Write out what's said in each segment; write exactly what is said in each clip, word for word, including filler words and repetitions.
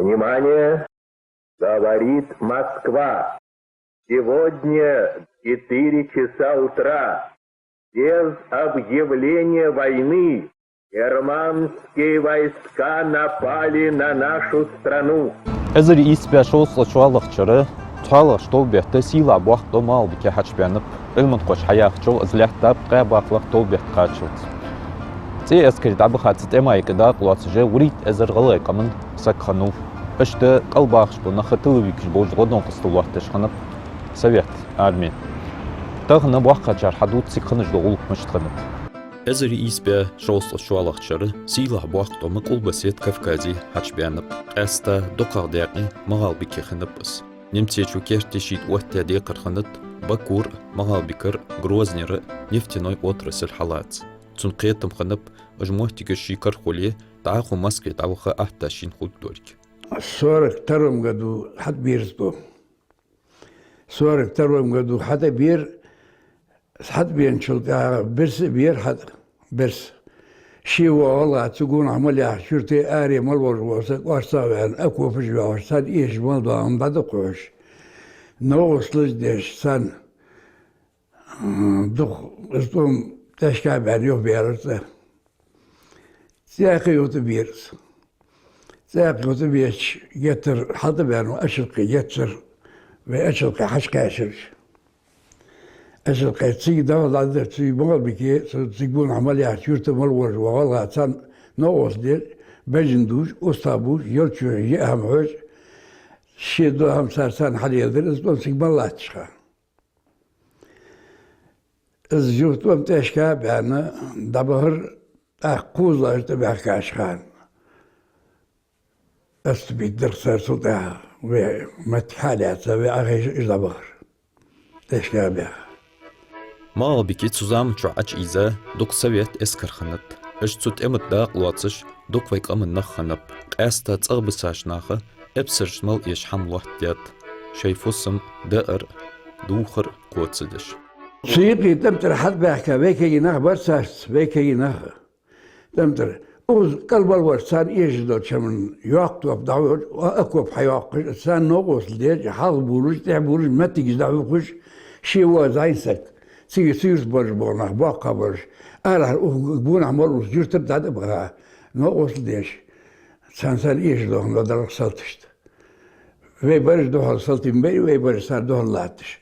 Внимание! Говорит Москва. Сегодня в четыре часа утра без объявления войны германские войска напали на нашу страну. Эзар ийс бӀаь шовзткъа шоллагӀча шера цхьоалагӀча товбетта сийлахь боккха тӀом МагӀалбике хьачубаьннаб. Ӏилманхоша хьаяхачох, из лаьттаб ткъаь баккхалгӀа товбетта кхаччалца. ЦӀен эскаре дӀабаха цу тӀема юкъе дакъа лоацаш вурийтта эзар гӀалгӀай къаман саг хиннав. Иштта кӀал бахаш бола нах тилавийкаш болча гӀодонкъост лоаттадеш хиннаб Совет Арми. Тахан воккхачар хьадувц цига хинна дола гӀулакх мишта хиннад. Эзар ийс бӀаь шовзткъа шоллагӀча шера сийлахь боккха тӀом Къулбаседа Кавказе хьачубаьннаб. Къаьстта дукхагӀа даькъе МагӀалбике хиннаб из. Немцаша керте шийна оттадаь декхар хиннад Бакура, МагӀалбикера, Грознера нефтяной отрасль хьалаца. Цун кхетам хиннаб, уж моттигаш ший кара хуле, дӀахо Москве дӀаваха атта шийна хургдолга. Сорок втором году хьатӀабера из тӀом. Сорок втором году хьатӀабера, хьатӀабеначул тӀехьагӀа бирса а бера хьатӀа, бирса. Ше воагӀа гӀалгӀа цу гонахьа мел яхача юрта, аре мел волаш вола саг, орцагӀваьнна, окопаш йоагӀаш, царна эшаш мел доагӀа хӀама дӀадукха хьош, новкъосталаш деш, царна, м, дукха из тӀом тӀехьашка а баьнна, юхабаьлар цӀа. ЦӀаькха а юха тӀабера из. ЦӀаькха а юха тӀабеча, геттара хьалтӀабаьннав Ачалкхе, геттара вай Ачалкхе хьачукхаьчар уж. Ачалкхе цига дӀаваха дӀадахача, цу МагӀалбике, цу цига гонахьа мел яхача юрта мел волаш вола гӀалгӀа царна новкъостал деш, бежан дувш, устагӀа бувш, ялчо йиъ хӀама хьош, ше дола хӀама цар царна хьалеладир, из тӀом цига мел латташ хиннав. Из юха тӀом тӀехьашка а баьнна, дӀабахар, тӀаккха кхозлагӀа тӀабаьхкача хана. Отступить даьр цар цул тӀехьагӀа, вай моттиг хьа а лаьца, вай Ӏохайша, уж дӀабахар. ТӀехьашка а баьха. МагӀалбике цу заман чухь Ӏочуийза дукха совет эскар хиннад. Уж цу тӀема тӀа дакъа лоацаш дукха вай къаман нах хиннаб. Къаьстта цӀагӀа бисача наха эпсараш мел эша хӀама лоаттадаьд, шоай фусам даар, дувхар кхоачадеш. Цу юкъе тӀем тӀара хьатӀабаьхка вай кагий нах бар царца, вай кагий нах. ТӀем тӀара. Укхаза кӀал мел вар царна эшаш долча хӀаман йоккха топ дӀахьош, окоп хьайоаккхаш, царна новкъостал деш, хьалха болаш, тӀехьа болаш, моттигаш дӀахьокхаш, ше вола зӀамига саг, цига цу юрта бараш бола нах, боккхагӀбараш, арахьара укх гонахьа мел волча юртара дӀатӀабаха, новкъостал деш, царна, царна эшаш дола хӀама дӀадаргда салташта. Вай бараш духьал салтий ма байра, вай бараш цар духьал латташ.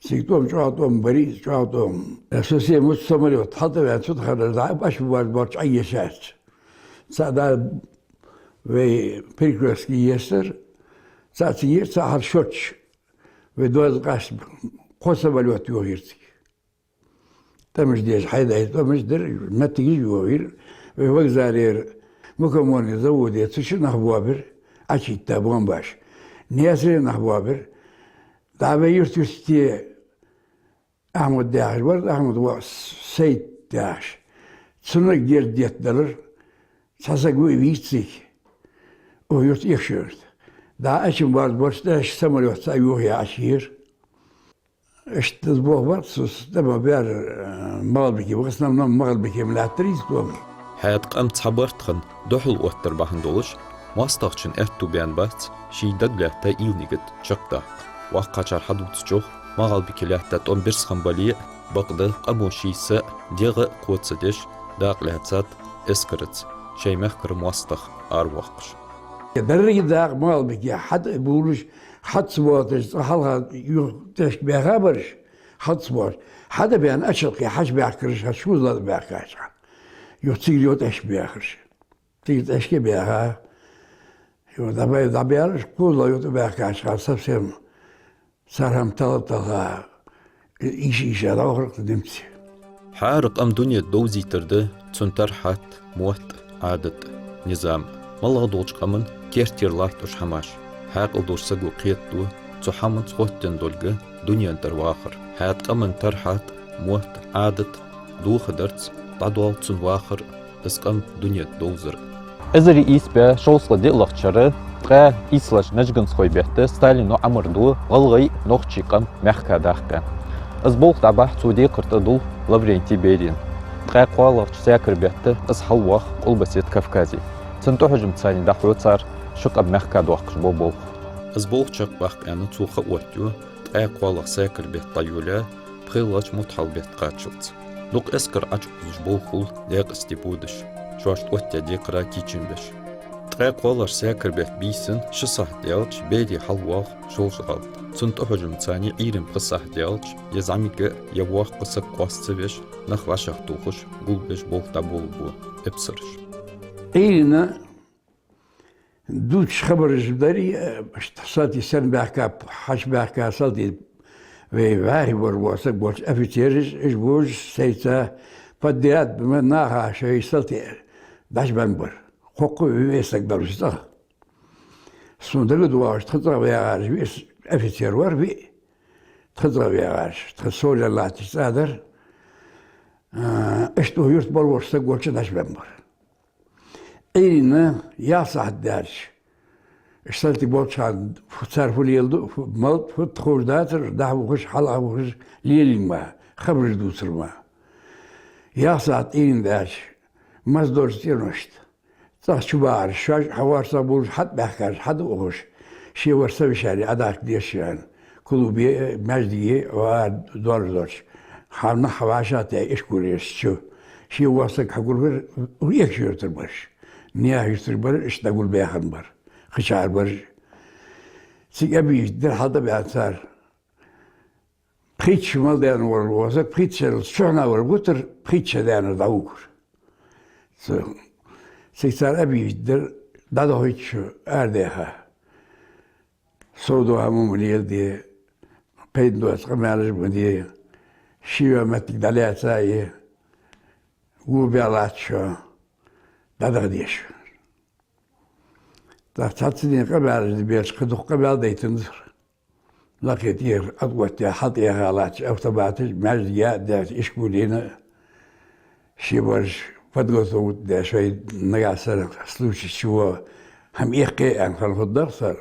Цига тӀом, чӀоагӀа тӀом барий, чӀоагӀа тӀом. Совсем муц самолёт хьалтӀаваьнна цу тӀа хиннар, дӀа Ӏочубарзабоацаш Ӏоешац. Цхьа да вай Перекрёстке ессар, цхьа цига яр, цхьа хьал Шочче. Вай доаза къаста кхо самолёт йохаяр цига. ТӀемаш деш, хьайдаь тӀемаш дир, моттигаш а йохаяр. Вай вокзалера, мукомольни заводе цу чу нах боабир, Ӏочуйитта бомбаш. Наьсаре нах боабир. ДӀа вай юрта-юрта Ахьмад яхаш вар, Ахьмада воӀ Сайд яхаш. Цунна герз деттаделар, цхьа саг ва вийцциг. Укх юрта Ӏехаш вар. ДӀа Ӏочубарзабоацаш тӀехьашка самолётаца йохаяь Ӏочуйир. Иштта из болх бар, цу тӀема баьр, э, МагӀалбике, в основном МагӀалбике ма лаьттар из тӀом. ХӀаьта къам цхьа барт хинна духьалъоттар бахьан долаш, моастагӀчун аьттув баьннабац ший дагалаьтта уйла-нигат чакхдаккха. Воккхачар хьадувцачох, МагӀалбике лаьтта тӀом бирса хинна бале а, бакъда къамо ший са, дегӀ а кхоачадеш, дакъа лаьцад эскараца, шоай мехкара моастагӀа аравоаккхаш. Деррига дакъа МагӀалбике хьатӀабувлаш, хьатӀа ца боагӀаш, цкъа хьалха юха тӀехьашка баьха бараш, хьатӀа ца боагӀаш. ХьатӀабаьнна Ачалкхе хьачубаьхкараш, хьачу кхозлагӀа тӀабаьхкача хана. Юха цигара юха тӀехьашка баьхараш. Цига тӀехьашка баьха. Юха дӀабай-, дӀабаьлар, кхозлагӀа юха тӀабаьхкача хана совсем цар хӀама талха-талха, ийша-ийша дӀаохаргда немций. ХӀара къам дуне тӀа довзийтар да цун тара хьатӀа, мотт, Ӏадат, низам. МалагӀа долча къаман кертера латт уж хӀамаш. Хьаькъал долча саго кхетаду цу хӀаманца хоттаденна долга дунен тӀара вахар. ХӀаьта къаман тара хьатӀа, мотт, Ӏадат дохадарца дӀадоал цун вахар, из къам дуне тӀа довзар. Эзар ийс бӀаь шовзткъа диълагӀча шера ткъаь ийслагӀча Нажгансхой бетта Сталино Ӏамарду гӀалгӀай, нохчий къам мехка даккха. Из болх дӀабахьа цо декхар тӀадулл Лаврентий Бериян. Ткъаь кхоалагӀча саькара бетта из хьалвоагӀа Къулбаседа Кавказе. Цун тӀахьожамца царна дӀахьо цар Ши къам мехка доаккхаш бола болх. Из болх чакхбаккха аьнна цо ха оттаю ткъаь кхоалагӀа саькар бетта дӀайолаяь, пхелагӀча муьтӀахьалха бетта кхаччалца. Дукха эскар Ӏочуузаш болх хул Даькъасте бодаш, шоашта оттаяь декхараш кийча беш. Ткъаь кхоалагӀча саькар бетта бийсан ши сахьат даьлча Бейре хьалвоагӀа Шолжа-ГӀалта. Цун тӀахьожамца Ӏуйрийна пхи сахьат даьлча, е зӀамига, е воккха саг къоаста ца веш, нах вӀашагӀтохаш, гулбеш болх дӀаболабу эпсараш. Ӏуйрийна дувцаш хабараш дарий, э, салтий санна баьхкаб, хьачубаьхка салтий, вай вӀаьхий вар вола саг болча офицераш, уж божаш сайца подряд ма наха шоай салтий дӀачубаьнна бар. Кхоккха виъ саг дар цӀагӀа. Сона дагадоагӀаш, тха цӀагӀа ваьгӀараш виъ офицер вар, виъ. Тха цӀагӀа ваьгӀараш, тха Солжа латташ цӀа дар. А, иштта юрта болаш саг волча дӀачубаьнна бар. Ӏуйрийна ялх сахьат даьлча, уж салтий болча хана фу, цар фу леладу, фу, мал, фу тховш дацар, дӀахьа вухаш, хьалха вухаш, лелийна ма, хабараш дувцар ма. Ялх сахьат Ӏуйрийна даьлча, мас долча цӀеношта цӀагӀа чубахараш, шоаш хьаварца болаш, хьатӀабаьхкараш, хьатӀаухаш, ший вар совещани Ӏодахка дезаш аьнна, клубе, маьждиге, ва дорж долча, хьа нах хьавӀашагӀтехка ишколе чу. Ший вола саг хьагулбир, экажкъонгий юртара бараш. Наьха юртара бараш, иштта дӀагулбаьхаб бар. Кхычар бараш. Цига объявить дир, хьалтӀабаьнна цар. Пхийтта шу мел даьнна вар вола саг, пхийтта шерал чухьнахьа вар гуттар, пхийтта шу даьннар дӀавугар. Цу, цига цар объявить дир, дӀадохийта шу арадаьха. Сов дола хӀама ма леладе, пайда доаца къамаьлаш ма де, ший йола моттиг дӀалаьца а е, го баь латт шо, дӀадаха деза шо. ТӀаккха цхьацца дена къамаьлаш де баьлча, кхы дукха къамаьл дайтанзар. Лакхе тӀера Ӏооттаяь, хьалтӀаяха латташ автобаташ, маьждиге а даьлча, ишколе а, ший бараш подготовка даь, шоай нагахьа санна случай чу хӀама эккхе аьнна хинна хургдар цар.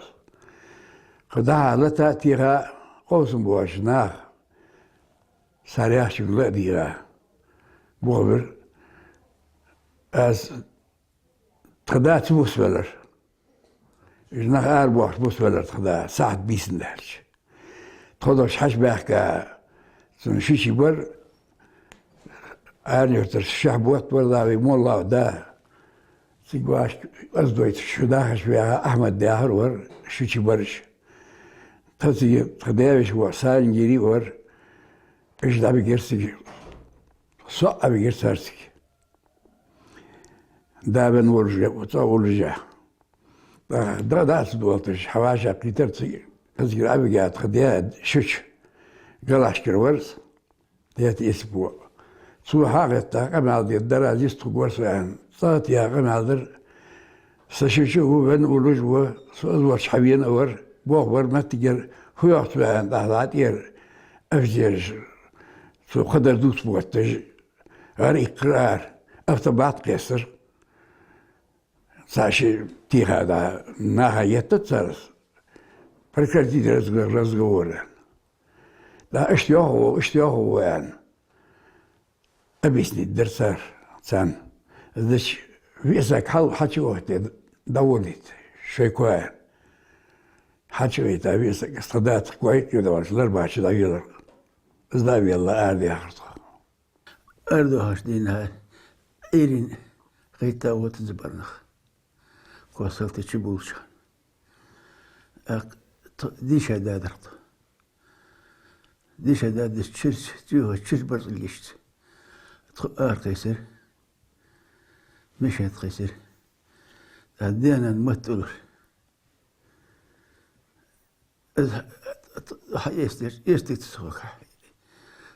Кхы дӀа-хьа лата а, теха а къовсам боацаш нах, цар яхачунга ла а дийгӀа, бохабир: «Аз, тха да ца бусавелар. Уж нах арабоахаш бусавелар тха да, сахьат бийсан даьлча. Тхо долча хьачубаьхка, цун шучий бар, Ӏаьржа-Юртара Шахьбот вар да вай моллагӀа да. Цига вӀашка аз дойташ шу дахаш ваьха Ахьмад яхар вар шучий бараш. Тха цига тха даь-веший воӀ Салимгири вар, уж дӀабигар цига, соӀ Ӏобигар цар цига. Да венна волаш, цӀагӀа волаш а. ТӀаккха дӀа дац долташ, хьавӀашагӀкхийтар цига, цига Ӏобига тха даь шуча, Галашкара вар из, даь Исипа воӀ. Цо хьагӀетта къамаьл дергдар, аз йист хургвар со аьнна. ЦӀагӀа тӀа къамаьл дир: са шуча а ва, венна волаш а ва, со из волча хьавена а вар, бохабар моттигера, фу йоах цо аьнна, тӀаккха дӀатӀера офицераш, цо кхыдар дувца ботташ, гӀар иккхар ара, автобат кхессар. Цхьа ши теха дӀа наха еттад цар: «Прекратить разго-, разговоры». Да, иштта йоах ва, иштта йоах ва аьнна, объяснить дир цар царна. Из дича виъ саг хьал-, хьачуоттаде дӀаволийта шоай коа аьнна. Хьачуайта виъ саг, из тха да тха коа итт кӀира долаш, ларбаьча дӀавелар. Из дӀавелла арадаьхар тхо. Арадоахача дийнахьа Ӏуйрийна хетта вода из бар нах. Кхо салтий чу болча хана. ТӀаккха тхо дийша даьдар тхо. Дийша даьдеш чура, чура барзкъа лийшача, тхо аракхайсар, машен тӀа кхайсар. ТӀаккха даь-нана мотт уллар. Из хьаэцдеш, эрсий ца ховш.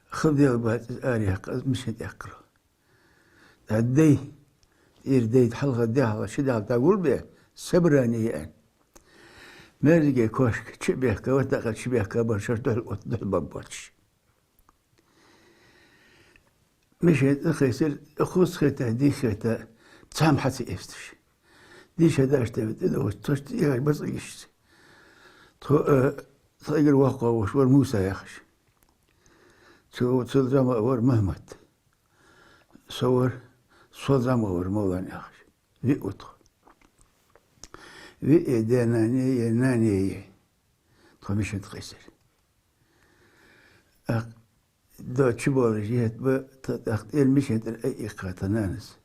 Хала дел бац из араяккха, из машен тӀа яьккхар. ТӀаккха дай, ира дай, хьалха даь, хьалха ши даьла дӀагулбе, собрание я аьнна. Маьждиге кошка чу а баьхка, ватта а чу баьхка бар шоаш духьал отта, духьал баббоацаш. Машен тӀа кхайсар, хоза хетта, дийша хетта, цхьа хӀама хьа ца эцдеш. Дийша даьш тӀа вита, тӀадогӀаш, тхоашта тӀехьа барзкъа лийшача. Тхо, э, тха эггара воккхагӀа воша вар Муса яхаш. Цул, цул зӀамига вар Махьмад. Со вар, сол зӀамига вар Мовлана яхаш. Виъ ва тхо. Виъ даь-нана я, нана я. Тхо мишта кхайсар. Ах, до чу болаш етт ба, тӀаккха тӀера мишта тӀера айиккха тха нанас.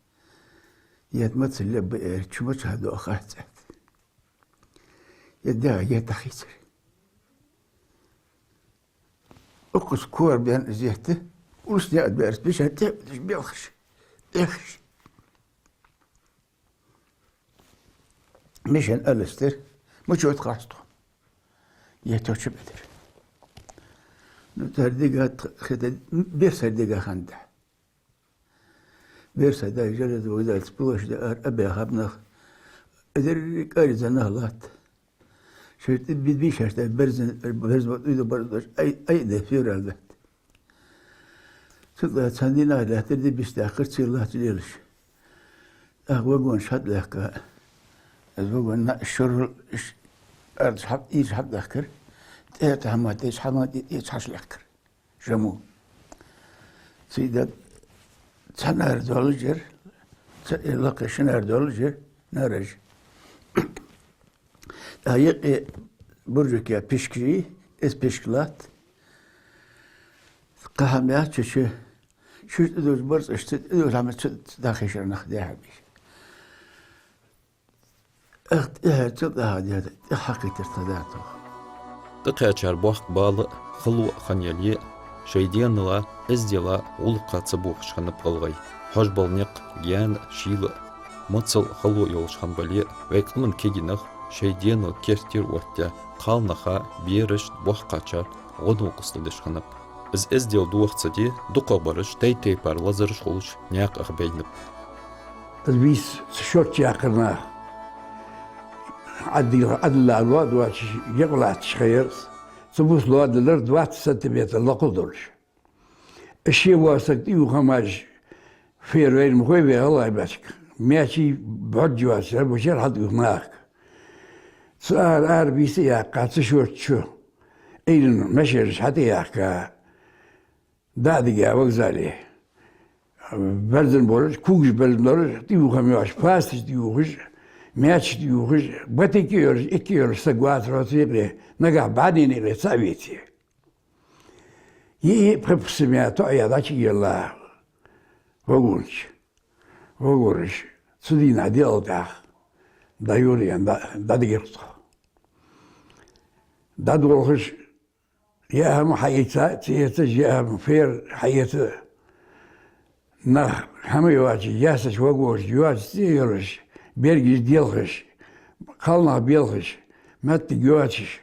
Етт ма ца лебба эр, чу ма чу хьадоаха хац цӀет. Е дегӀа етт дӀахийцар. Укхаза кора бен из етт, урс дегӀа берас, мишта тӀехьа белхаш, тӀехаш. Мишта аластер, мучот хасту. Етт чу бедер. Ну, тар дига т-, хета, берсар дига ханда. Берса дай железо вагзалц площадь ар абе хабнах. Эдер кари занах лат. Шерти бидби шашта берзен, берзен вот уйда барзош, ай, ай, де февраль дат. Цу тӀа цхьан дийнахьа лаьттар ди бистахкар цийла лаьтташ лелаш. Ах вагон шад лехка. Аз вагон на шурул иш-, ард шаб, ир шаб лехкар. ТӀе тахма, тӀе шаб, тӀе, тӀе шаш лехкар. Жаму. Цийда цхьанар долажер, ца-, э, лакха шинар долажер, нараж. А юкъе буржуке пишкажи, эс пишк латт. Кхахьа мягча чу, чу тӀадуж барзкъаш, ца тӀадуж хьама чу дахишар нах дехьа бий. Ах, тӀехьа цу тӀехьа дета, тӀехьа хьакхийтар тха датох. ТӀакхаьчар боккха бала а, хало а хинна яле а, шоай денала, эздела гӀулакха ца бохаш хиннаб гӀалгӀай. Хьожбала никъ гаьна а, шийла а, мацал а хало йолаш хинна бале а, вай къаман кегий нах шоай денал керттера оттадаь, кхалнаха, берашта, боккхачар гӀо-новкъостал деш хиннаб. Из эздел доха ца де, дукхагӀбараш тайп-тайпара лазараш хулаш наькъа ах байнаб. Из бийса ца шорча яккхар нах. Ӏадил-, Ӏадилла лоа доацаш, екъа латташ ха яр из. Цу бус лоа диллар двадцать сантиметр лакхал долаш. Из ше воа саг тӀаювха маж фера вайна ма хой вай гӀалгӀай баьчка. Маьчий бӀарг йоацаш, бушер хьатӀаювха нахага. Цу ара, ара бийса а яьккха, цу шорта чу. Ӏуйранна машенаш хьатӀаяьккха. ДаӀа дигя вокзале. Берзан болаш, кугаш берзан болаш, тӀаювха маж, пасташ тӀаювхаш, маьчеш тӀаювхаш, батике йолаш, икке йолаш саг вацар хьо цу юкъе, нагахь бӀаьннена юкъе цаӀ веце. Йиъ-йиъ пхи-пхи семья тоӀаяь дӀачуелла вагонаш. Вагонаш цу дийнахьа делал тӀехьа дӀайолаяь, дӀа-, дӀадигар тхо. ДӀадолхаш, яа хӀама хьаэца, ца эцаш, яа хӀама, фера хьаэца. Нах хӀама йоацаш, ясача вагонаш йоацаш, цӀе йолаш, берригаш делхаш, кхалнах белхаш, моттиг йоацаш.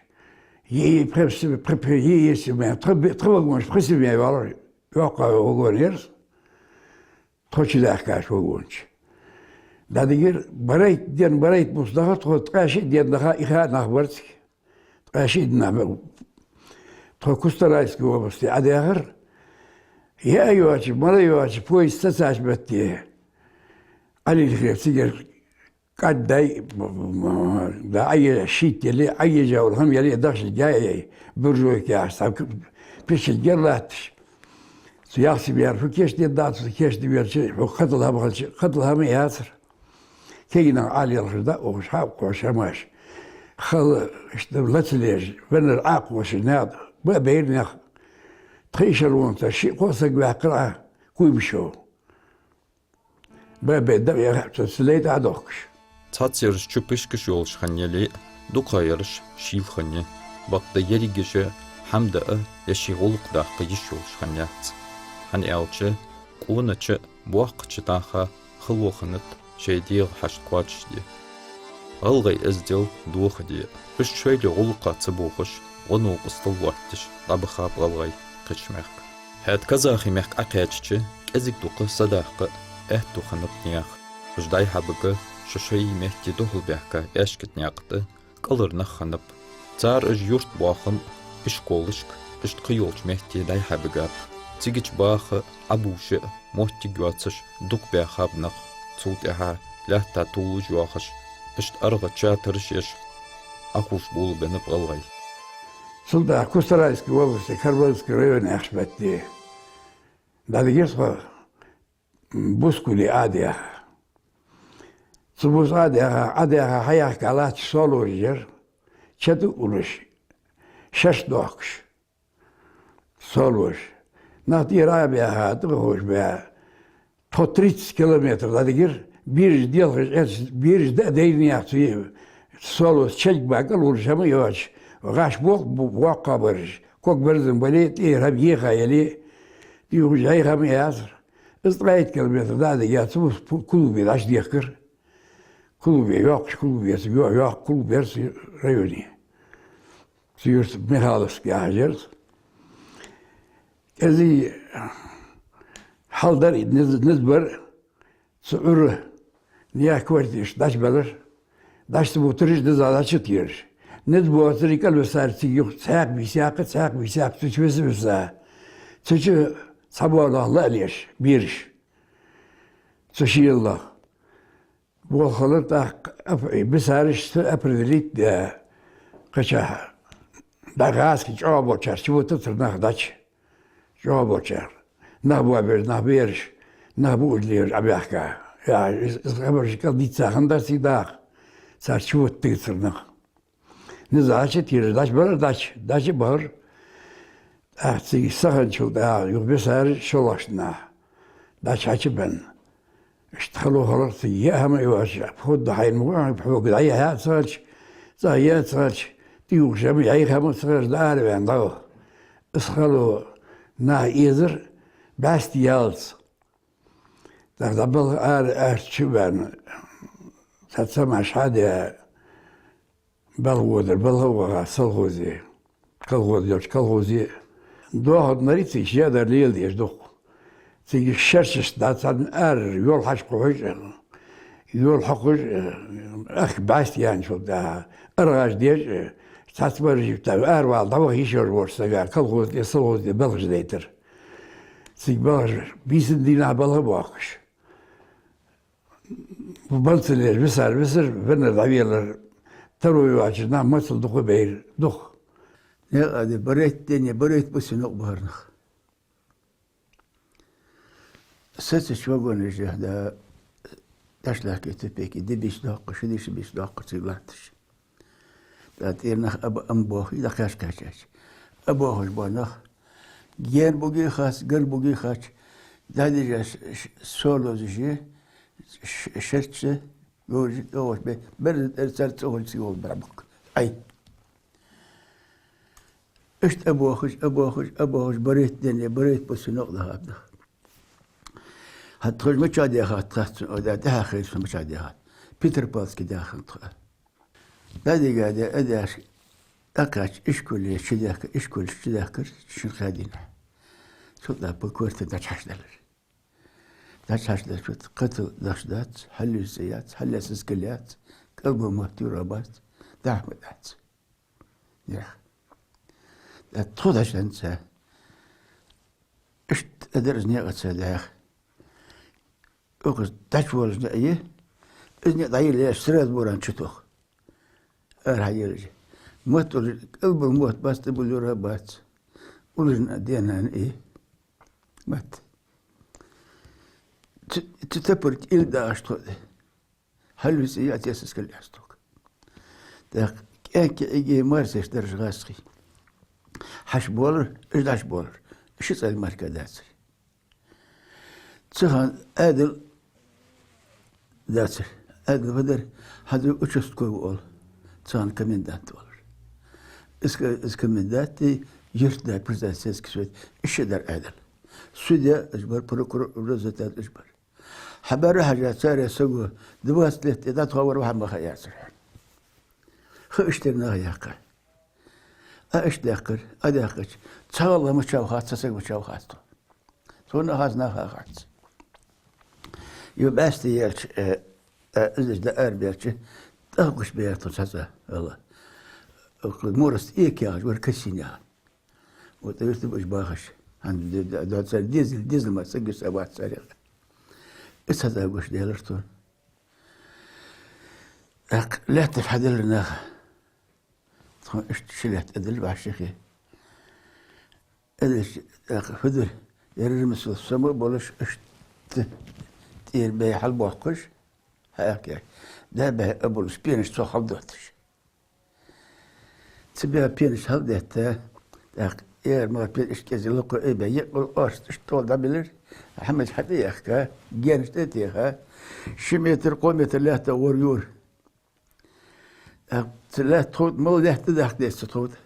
Йиъ-йиъ пхи семья, пхи-пхи, йиъ-йиъ семья, тха бе-, тха вагонаш пхи семья йоалар, йоккха вагон яр из. Тхо чудаьхкача вагона чу. ДӀадигар барайтта ден, барайтта бус дахар тхо, ткъаь шиъ ден даха, иха нах бар цига. Ткъаь шиъ ден нах ба. Тхо Кустарайской областе Ӏодаьхар. Яа йоацаш, мала йоацаш, поезд сецача метте Ӏалилхе цигара кӀаддай, да, Ӏоежа шийтта яле, Ӏоежа вар хӀама яле, дахча гяй, буржуйка яхаш, цхьа пичча гер латташ. Цу яхси бер фу кийчдергда, цу кийчде верча, хьо кхатал хӀама хилча, кхатал хӀама яцар. Кегий нах Ӏалелхаш да, ухаш хьакхош хӀамаш. Хала, иштта лацалеш, веннар Ӏакхош наькъа, ба бер наькъа. Тха эшелонца шиъ-кхо саг ваьккхар Ӏа Куйбышев. Бабе да яхача ца лайта а дохкаш. Цхьацца ераш чу пишкаш йолаш хинна яле а, дукхагӀа ераш шийла хинна я. Бакъда ерригаш а хӀама даа, е ший гӀулакх даккха йиш йолаш хинна яц. ХӀана аьлча, къонача а, боккхача а наха хало хиннад шоай дегӀа хьашт кхоачашде. ГӀалгӀай эздел доха де, уж шоайла гӀулакха ца бохаш, гӀо-новкъостал лоаттадеш дӀабахаб гӀалгӀай кхыча мехка. ХӀаьта казахий мехка Ӏокхаьчача, кӀезига-дукха садаккха а аьттув хиннаб наьха. Уж дӀай-хьабига шо-шоай метте духьалбаьхка аьшката наькъа тӀа кӀалхара нах хиннаб. Цар уж юрта боахам а, ишколашка, иштта кхыйолча метте дӀай-хьабигаб. Цигача баха а, Ӏобувша а моттиг йоацаш дукха баьхаб нах. Цул тӀехьагӀа лаьтта тулаш йоахаш, иштта аргӀа чатараш еш, Ӏохувш болабеннаб гӀалгӀай. Цул тӀехьагӀа Кустарайской области Карабановский район яхача метте дӀадигар тхо, Бускуле Ӏодаьха. Цу бус Ӏодаьха, Ӏодаьха хьаяхка латташ солош яр, ча тӀа а уллаш, шераш дохкаш солош. Нах тӀера а баьха, тӀехьа ховш баь, тхо тридцать километр дӀадигар, бераш делхаш, эц, бераш да а дайна яхаш, цу солос чалг баккъал лураш хӀама йоацаш, гӀаш бох-, бу-, боккха бараш, ког берзан бале, тӀера хӀама еха яле, тӀехьа хӀама яцар. Из ткъаь итт километр дӀа а дигар, цу бус пу-, клубе дӀачудехкар. Клубе, йоккхача клубе, йо-, йоккха клуб яр цу районе. Цу юрта Михайловск яхаш яр. КӀезига хьал дар из, низ-, низ бар, цу Ӏуйрре наьха квартирашка дӀачубелар, дӀачу ца бутараш, низагӀа дӀачу а тераш. Низ боацар, кӀалвисар цига юха цхьаькха бийса яккха, цхьаькха бийса яккха, цу чу виса-виса. Цу чу цхьабола нах лаьлеш, бераш. Цу шийлах. Болх хилар тӀаккха ап-, бисараш ца определить даь, кхычахьа. ДӀа гӀазкхий чӀоагӀа болчар чу вутацар нах дӀачу. ЧӀоагӀа болчар. Нах боабеш, нах бераш, нах буаш лелаш Ӏобаьхка. Я, из, из хабараш кӀал дийца хиннадар цига дакъа. Цар чу вутацар нах. НизагӀа дӀачу а тераш, дӀачубелар, дӀачу, дӀачу а бахар. ТӀаккха цига са хинначул тӀехьагӀа юха бисар шоллагӀча дийнахьа. ДӀачу хьачубенна. Иштта хало хилар цига, яа хӀама йоацаш, фу да хьайна ма гой, хьога дӀаяхьа а ца хилча, цӀагӀа яа а ца хилча, тӀаювхаш хӀама, яйха хӀама а ца хилча, дӀаараваьнна дӀаваха. Из хало наха эзар, бӀаьсти яллалца. ТӀаккха дӀабалха ара, ара чу а баьнна, цхьацца маьш хьадаь, балха водар, балха а ваха совхозе, колхоз йолча колхозе. Дохадарий цига, шедар леладеш дукха. Цига шерашца дӀа цхьана ара йол хьачукхухьаш а, йол хьокхаш а, ахка бӀаьсти яьнначул тӀехьагӀа, аргӀаш деш а, цхьацца бараш, аравала дӀаваха йиш йолаш волча сага колхоз тӀа, совхоз тӀа балхаш дайтар. Цига балхаш, бийсан дийнахьа балха а боахкаш. Бан ца леш, висар висар, веннар дӀавелар, таро йоацаш нах моцал дукха байра, дукха. Некъа де барайтта ден, барайтта бусалба нах бахар нах. Сецача вагонаш, да, дӀашлахкий тупейки, ди бийса доаккхаш, ши ди, ши бийса доаккхаш цига латташ. ТӀа тӀера нах а ба-, а ма боахий, дӀакхаьча-кхаьчача. А боахаш бола нах, гаьна бугий хац, гар бугий хац, дӀадижа ш-, ш-, солозаш, ш-, шерашца, говраш, тӀагӀаш бе, берзан тӀера цар цӀагӀа хуле цига гӀолла бӀаргбаккха. Ай. Иштта а боахаш, а боахаш, а боахаш, барайтта ден, барайтта бусалба нах даха а даха. ХӀаьта тхоаш мичахьа даьхад, тхоаш цу, ода тӀехьа хайра цу мичахьа даьхад. Петропавловске даьхад тхо. ДӀадига де, а деш, дӀакхаьча ишколе чудаьхка, ишколе чудаьхкар шин-кхаь дийнахьа. Цул тӀехьагӀа квартире дӀачухьашталар. ДӀачухьашталар, кхы тӀа дахча дац, хьалвиса яц, хьалъяса кал яц, кӀалбур мотт юра бац, дахьа ма дац. Яха. ТӀаккха тхо дӀачуденна ца. Иштта а дар из некъаца дӀаьха. Укхаза дӀачувоалаш наӀар я, из наӀар дӀайилла яьлча, сразу буран чутох. Ара хьаелаш. Мотт уллаш, кӀалбур мотт бац, тӀабуллура бац. Уллаш наӀар денна и. Мотт. Цу, цу тапарга ил дагӀаш тхо. Хьалвиса я, тесас кал яц тхога. ТӀаккха кӀаьнк кӀиъиге марсаш дараш гӀазкхий. Хьаьша болар, уж дӀачуболар. Ши цӀен мара дацар. Цу хана Ӏаьдал дацар. Ӏаьдал фу дар, хӀанз участковый оал. Цу хана комендант волаш. Из ко-, из комендант, юртда председатель сельский совет, иштта дар Ӏаьдал. Судья уж бар, прокурор, результат уж бар. Хьабаьр хьажа царех саго двадцать лет тӀа дӀатохавар, ваха ма хаьяцар. Хи иштта нах яьккхар. А иштта даьккхар, а даьккхача, цхьа гӀалгӀа мичав хац, цхьа саг мичав хац тхона. Цунна хац, наха хац. Юха бӀаьсти яьлча, э, э, из дӀаарабаьлча, тӀагӀа гуш баьяр тхона цхьацца, валлахӀи. Морас тӀа эка яхаш вар, керосин яха. Вот, а вертаб уж бахаш. ХӀанз д-, д-, д-, цар дезал, дезал ма сагиса а вац царех. Из цхьа гуш даьлар тхона. ТӀаккха лаьтташ хьаделар наха. Тхона иштта ши лаьтта а дилла вӀашагӀхи. Адаш, тӀаккха фу дар, ярар мисал, сама а болаш, иштта тӀера бӀаь хьалбоаккхаш, хьаьхкар. Да баьхьа а болаш, пенаш цох хьалдотташ. Цу баьхьа пенаш хьалдетта, тӀаккха ер ма пен ишкӀеза лакхо ай баьхьа, екъал оаш тӀаш тол дӀабилар, хьамаз хьатӀаяхка, генаш тӀатеха, ши метр, кхо метр лаьтта гӀор юр. ТӀаккха цу лаьтта тховда мала лаьтта дахка деза цу тховда.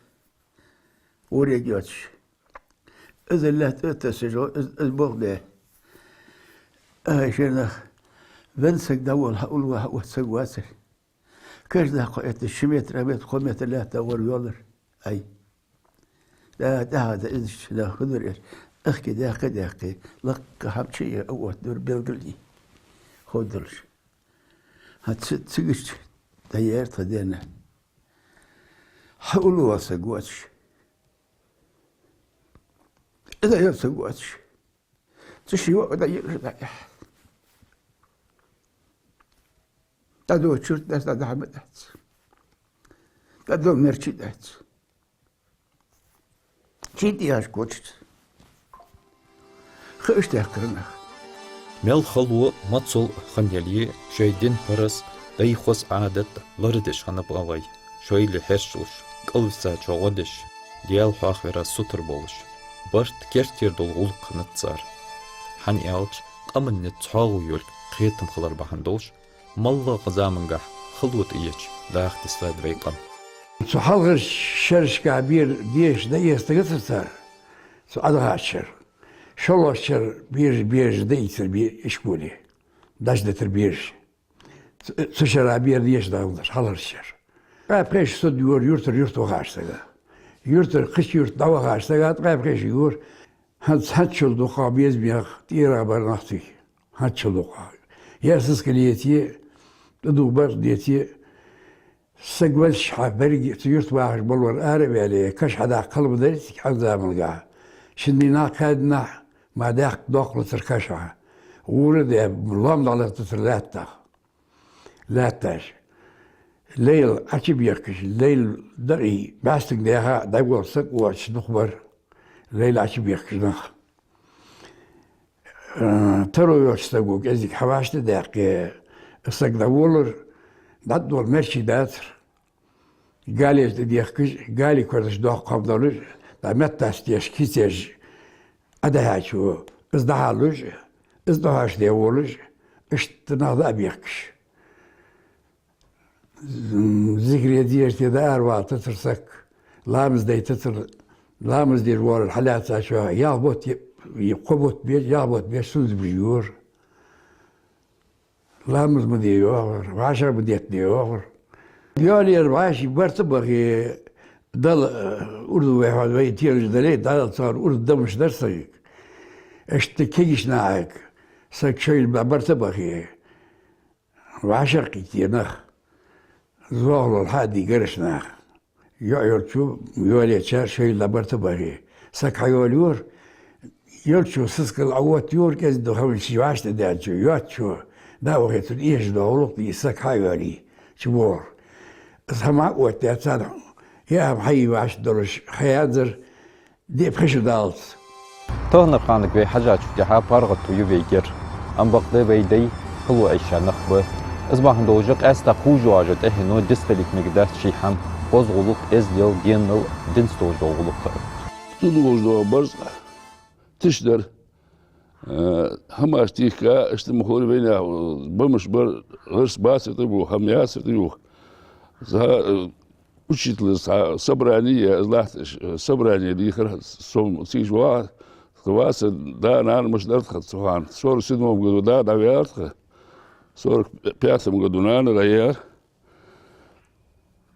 Уре йоцаш. Из лаьтта оттасажо, из, из бох бе. Ай, шернах, вен саг дӀавола, хьаулва, хьаотт саг вацар. Каш даккха этта ши метр, а метр, кхо метр лаьтта гӀор йолар. Ай. Да, да, да, из ши да худар эр. Ахки даккха, даккха. Лакха хьамчи а отт дур белгали. Ходалш. Хьа ц-, цигаш да ер тха дена. Хьаулва саг вацаш. Из а йоцаг вацаш. Цу ши йоӀ да йир да. ТӀадо чурт дац, тӀадо хьама дац. ТӀадо мерчи дац. Чий тӀехьаш кочац. Хьаштехкарнах. Мел хало, моцал хинна яле, шоай дин параз, дай хоза Ӏадат лорадеш хиннаб гӀалгӀай. Шоайла хьерчалуш, кӀалвисачоа гӀо деш, Даьла хьоахавара сутара болаш, барт керттера дола гӀулакх хиннад цар. ХӀана аьлча, къаманна цхьоагӀо йолга кхетам хилар бахьан долаш, моллагӀа замангахь хало тӀаэцача даха тесса да вай къам. Цу хьалхарча шерашка бера дешаш дӀаэцаргдацар цар, цу Ӏадахача шера. ШоллагӀча шера бераш, бераш дӀаийцар бе-, ишколе. ДӀачудитар бераш. Цу, цу шера бера дешаш дӀагӀолдар, хьалхарча шера. Ткъаь пхи шу саг юр, юртара юрта вахача сага. Юртара кхыча юрта дӀавахача сага ткъаь пхи шу юр. ХӀанз хӀанзчул дукха беза мех тӀера бар нах цу. ХӀанзчул дукха. Ер сискал ете, тӀадувха барзкъа дете, саг везача хьа беррига цу юрта вахаш болвар ара а ваьле, каш хьадаккха хала ма дарий цига хӀанз заманга. Шин дийнахьа, кхаь дийнахьа ма даьккха доаккхалацар каш хьа. ГӀура а де, лоам дӀалаттацар лаьттах. Лаьтташ. Лейла Ӏочубехкаш, лейла дакъий бӀаьстага даьха дӀавола саг воацаш дукха бар. Лейла Ӏочубехкаш нах. Э, таро йоацача саго кӀезига хьавӀашта даьккхе, саг дӀаволар, дӀатӀадола мерчи дацар. Галеш тӀадехкаш, гали корзаш доккха хӀама долаш, дӀа меттаца деш, кицеш Ӏодахьачо, из дӀахьалуш, из дӀахьош де волаш, иштта нах дӀа а бехкаш. Зикре, зерате дӀааравалийтацар саг, ламаз дайтацар, ламаз деш воалар хьалаьцачоа, ялх бутт е-, е кхо бутт беш, ялх бутт беш сунца бижа йора. Ламаз ма де йоахар, вӀашагӀ ма детта де йоахар. Йоалаяр вӀаший барт а бахе, Дала, э, урд вайхьа вай тераш дале, Дала цар урд дамаш дар сагага. Иштта кегийча нахага саг шоайла ба-, барт а бахе, вӀашагӀкхийтте нах, зоахалол хьа а дий гараш нах. ЙоӀ йолчо, йоалаечар шоайла барт а бахе, саг хьайоалайора, йолчо сискал Ӏооттайора, кӀезига хӀамаш вӀаштӀехьадаьнначо, йоацачо, дӀа а вахе, цунна эшаш дола гӀулакх дий, саг хьа а йоалае, чубоагӀар. Из хӀама Ӏооттадаь царна, е хӀама хьае вӀаштӀехьадалаш хьаязар, диъ-пхи шу даллалца. Таханарча ханага вай хьежачул тӀехьагӀа паргӀато я вайгара. Амма бакъда вай дай хало Ӏайша нах ба. Из бахьан долаш къаьстта кхувш йоагӀаш тӀехьено дицдалийта мегаргдац ший хӀама, хоза гӀулакх, эздел, денал, динца долаш дола гӀулакх а. Цу долаш дола барзкъа тиша дар. Э, хӀамаш тийхка, иштта ма хулий вайнаьха, бамаш бар, гӀирс бацар тӀабух, хӀама яцар тӀаюх. Цхьа, э, учителаца цхьа собрани я, из латташ, э, собрани дийхар, со цига ваха, ваца да-нана мича дар тха цу хана. Сорок седьмом году да дӀаваьлар тха. Сорок пятом году нана дӀаяьлар.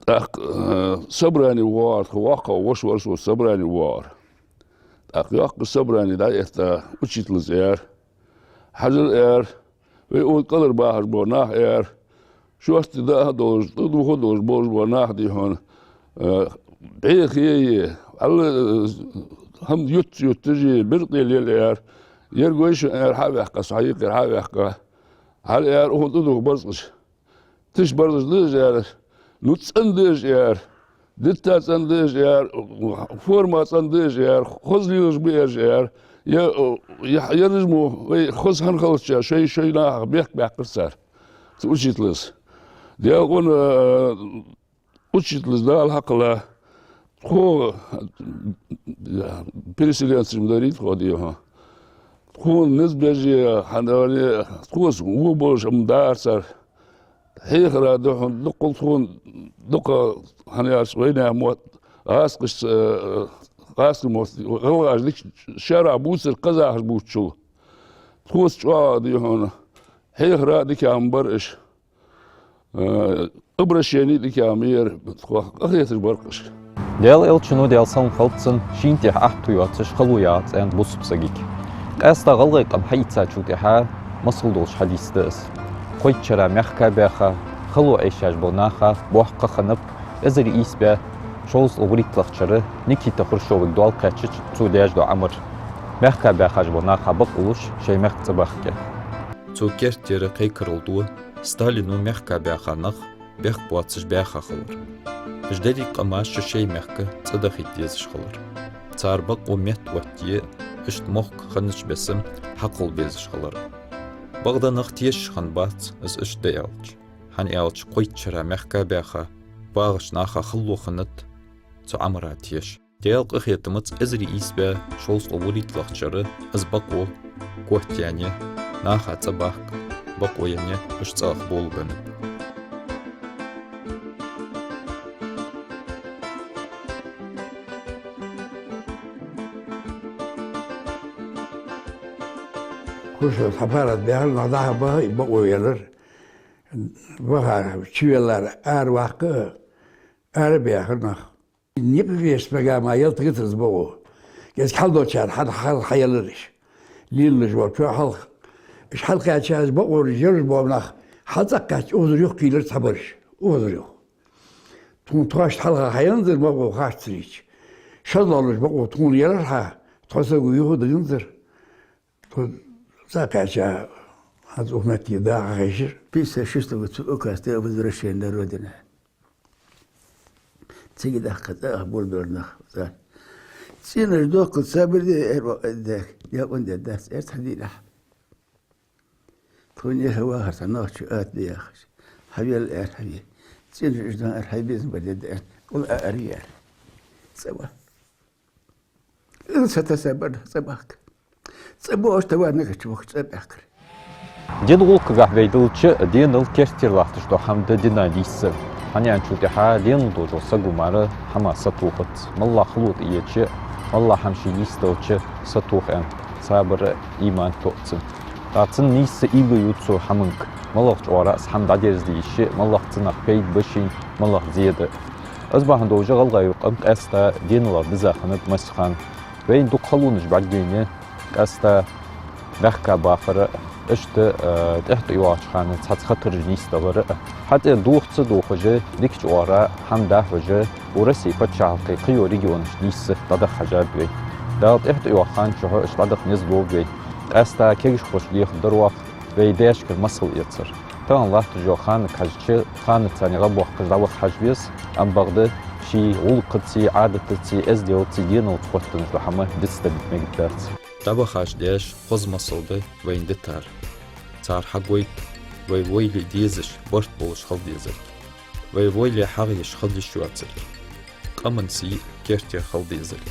ТӀаккха, э, собрани воагӀар тха, воккхагӀа воша вар со, собрани воагӀар. ТӀаккха йоккха собрани дӀаэтта, учителаца аьлар: «Хьажал, — аьлар, — вай укх кӀалхара бахаш бола нах, — аьлар, — шоашта даа долаш, тӀадувха долаш болаш бола нах дий хьона, э, бӀехе а, вӀалла, э, хӀама ютташ-ютташ а, биркъе лела, — аьлар, — ерригаш шоана, — аьлар, — хьа а ваьккха, со хьа юкъера хьа а ваьккха. Хьажал, — аьлар, — укхунна тӀадувха барзкъаш. Тиша барзкъаш да уж, — аьлар, — нуц цӀена да уж, — аьлар, — дитта цӀена да уж, — аьлар, — форма цӀена да уж, — аьлар, — хоза лелаш ба уж, — аьлар, — е, е, ерригаш мо вай хоза хинна хилча, шоай-шоай нахах бехк баьккхар цар. Цу учителас. Делкъун, э, учителас Дала хьакхелла, тхо, э, переселенцаш ма дарий тхо, дий хьона. Тхона низ беш, хьан дале, тхоца во болаш ма дар цар. Хьехар да хьона, дукха тхона, дукха хьанаьрча вайнаьха мотт, гӀазкхашца, э, гӀазкхий мотт, гӀалгӀаша дика шера бувцар казахаша бувцачул. Тхоца чӀоагӀа, дий хьона, хьехар а дика ма бар уж. Э, обращени дика ма яр, тхох къахеташ бар-кх уж. Даьла Элчано, Даьла салам хилда цунна, шийна тӀехьа атто йоацаш хало яц аьннад бусалба сагага. Къаьстта гӀалгӀай къам хьаийцачул тӀехьа масал долаш хьадис да из. Кхойтта шера мехка баьха, хало Ӏеш бола наха боккха хиннаб, эзар ийс бӀаь шовзткъа вурийтталагӀча шера Никита Хрущёвага доал кхаьчача, цо даьча дола Ӏамар. Мехка баьхача бола наха бакъ луш, шоай мехка цӀабахка. Цу керттера кхайкарал ду Сталино мехка баьха нах бехк боацаш баьха хилар. Уж деррига къамаш шоай мехка цӀадахийта дезаш хилар. Цар бакъо меттаоттае, иштта мохк хиннача беса хьакхолла безаш хилар. Бакъда нах тешаш хиннабац из иштта да аьлча. ХӀана аьлча кхойтта шера мехка баьха, багӀача наха хало хиннад цу Ӏамара теша. Даьла къахетамца эзар ийс бӀаь шовзткъа вурийтталагӀча шера из бакъо котъяьннай, наха цӀабахка бакъо яьннай, уж цӀагӀа болабеннаб. Хрущёвс хьапарат баьхар, нах дӀа-хьа баха, бакъо елар. Вахар, чувеллар, араваккха, арабаьхар нах. Никъ вешта мегаргма ялат гатар из бакъо. КӀезига хьалдолчар хьал-, хьал-, хьаелар уж. Лелаш волча хьалха. Уж хьалкхаьчача бакъо уж яраш бола нах хьалцӀаккхаьчача укхазара юхакхийлар цхьабараш. Укхазара юха. Тхона тхоашта хьалха хьаензар бакъо харцарийча. ШозлагӀа луш бакъо тхона елар хьа, тхо саго юха дагӀанзар. Тхо цӀакхаьчача, хӀанз укх метте даха хьежар. Пятьдесят шестого цу указ тӀа возвращение на родину. Цига дахка цӀа болабелар нах цӀа. ЦӀенош дохкал сабар де, эр ва-, дек, якъун де дац, эр цхьа дийнахьа. Тхона яха вахар цхьа нохчо атта де яхаш. Хьавел, эр, хьавел. ЦӀенош ишта дан, эр, хьай безам бар де, эр. Кул а, эр, яр. ЦӀа ва. Ил сатаса бар цӀа бахка. ЦӀа боаш товарнагача вахача цӀа баьхкар. Дина гӀулакхагахьа вай диллача, денал керттера латташ дола хӀама да дина нийсса. ХӀана аьлча тӀехьа денал долча саго мара хӀама сатохац. МаллагӀа хало тӀаеча, маллагӀа хӀама ший нийсделча сатоха аьнна, сабар а, иман а тоъ цун. ТӀаккха цун нийсса уйла ю цу хӀаманга, малагӀча оагӀорахьа из хӀама дӀадерзаде йиш я, малагӀа цунах пайда ба шийна, малагӀа зе да. Из бахьан долаш гӀалгӀай къам къаьстта деналах диза хиннад массахана. Вайна дукха халонаш бӀаргайайнай, къаьстта мехка бахар а, иштта, э, тӀехьа тӀайоагӀача хана цхьацца хатараш нийсдалар а. ХӀаьта дохаца дохаш, дикача оагӀорахьа хӀама дӀахьош, укх Россе паччахьалкхе кхыйола регионаш нийсса дӀадаха хьежаб вай. Дала тӀехьа тӀайоагӀача хана чухь уж дӀадаха низ лу вай. Къаьстта кегийча хургда дӀахо вай даьшкара масал эцар. Тахан латташ йола ханага хьежача, ханага царна гӀа боаккхаш дӀаваха хьажа веза, амма бакъда ший гӀулакхацеи, Ӏадатацеи, эзделцеи, деналца хоттаденна дола хӀама дицдалийта мегаргдац. ДӀабахача даьша хоза масал да вайна дитар. Цар хьагойт вай вайл дезаш, барт болаш хила дезарг. Вай вайл хьагӀ еш хила йиш йоацарг. Къаман сий керте хила дезарг.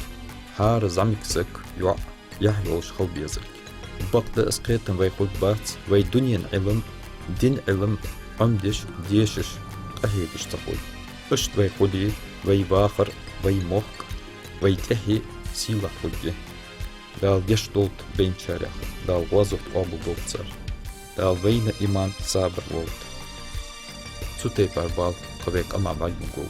ХӀара зӀамига саг, йоӀ, яхь йолаш хила безарг. Бакъда из кхетам вай хургбац, вай дунен Ӏилма, дина Ӏилма Ӏомадеш, дешаш, къахьегаш ца хуле. Иштта вай хуле, вай вахар, вай мохк, вай тӀехье сийлахь хургья. Дала гешт долда вайначарех, Дала гӀазот къоабал долда цар. Дала вайна иман, сабар лолда. Цу тайпара бала кхы вай къаман бӀарг ма голда.